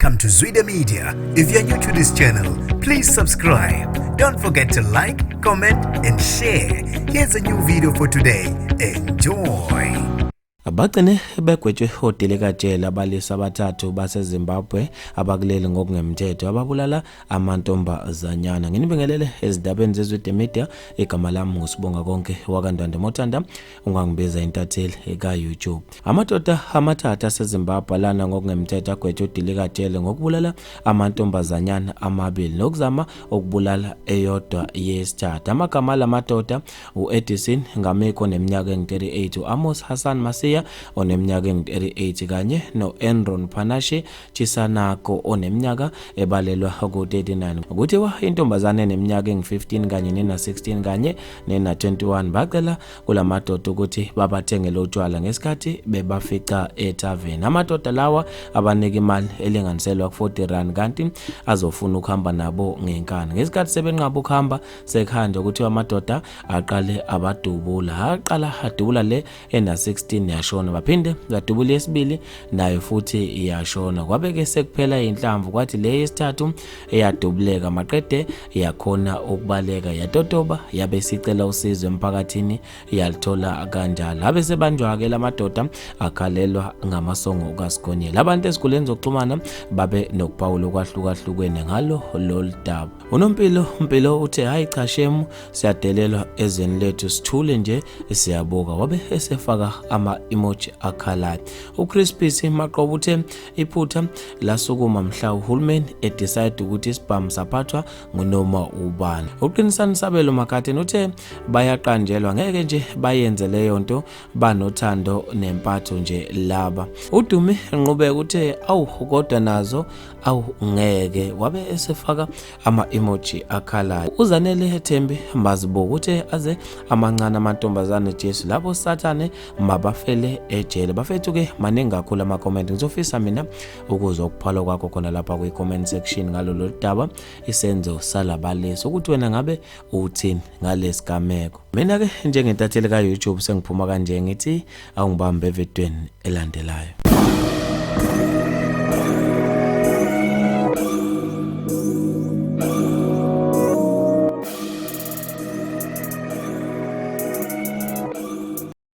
Welcome to Zwida Media. If you're new to this channel, please subscribe. Don't forget to like, comment, and share. Here's a new video for today. Enjoy. Bagcine begwetshwe odilikajele abalisa abathathu baseZimbabwe abakuleli ngokungemthetho ababulala amantombazanyana. Nginibingelele ezindabeni zeZwide Media, igama lami nguSibonga Konke wakaNdwandwe Mothanda, ungangibiza intatheli ka-YouTube. Amadoda amathathu aseZimbabwe alana ngokungemthetho agwetshwe udilikajele ngokubulala amantombazanyana amabili nokuzama ukubulala eyodwa yesithathu. Amagama alamadoda u-Edison Ngamiko oneminyaka engu-38, u-Amos Hassan Masiya oneminyaka engu-38 kanye no-Enron Panashe Chisanako oneminyaka ebalelwa ku-39. Kuthiwa intombazane eneminyaka engu-15 kanye nena-16 kanye nena-21 bacela kulamadoda ukuthi babathengele utshwala ngesikhathi bebafica ethaveni. Amadoda lawa abanika imali elinganiselwa ku-40 rand kanti azofuna ukuhamba nabo ngenkani. Ngesikhathi sebenqaba ukuhamba sekuhanjwa kuthiwa amadoda aqale abadubula, aqala adubula le ena-16 yashona, baphinde badubula yesibili nayo futhi yashona. Kwabe-ke sekuphela inhlamvu kwathi le yesithathu eyadubuleka maqede yakhona ukubaleka yatotoba yabe isicela usizo emphakathini yalithola kanjalo. Abe sebanjwa-ke la madoda akhalelwa ngamasongo kaSigonyela. Abantu ezikhuleni zokuxhumana babe nokuphawula okwahlukahlukene ngalo lolu daba. UNompilo Mpilo uthe hayi cha shemu siyadelelwa ezweni lethu sithule nje siyabuka, wabe esefaka ama-emoji akhalayo. UChris Pisi Maqobo uthe iphutha lasukuma mhla uhulumeni edecide ukuthi isibhamu saphathwa ngunoma ubani. UQinisani Sabelo Makhathini uthe bayaqanjelwa ngeke nje bayenze leyo nto banothando nempatho nje laba. UDumi Nqubeko uthe awu kodwa nazo awu ngeke, wabe esefaka ama-emoji akhalayo. UZanele Thembi Mazibuko uthe aze amancane amantombazane Jesu labo sathane mabafele ejele. Bafethu-ke maningi kakhulu ama-comment, ngizofisa mina ukuzwa ukuphalwa kwakho khona lapha kwi-comment section ngalolu daba isenzo salabalisa ukuthi wena ngabe uthini ngalesigameko. Mina-ke njengentatheli ka-YouTube sengiphuma kanje ngithi awungibambe evidweni elandelayo.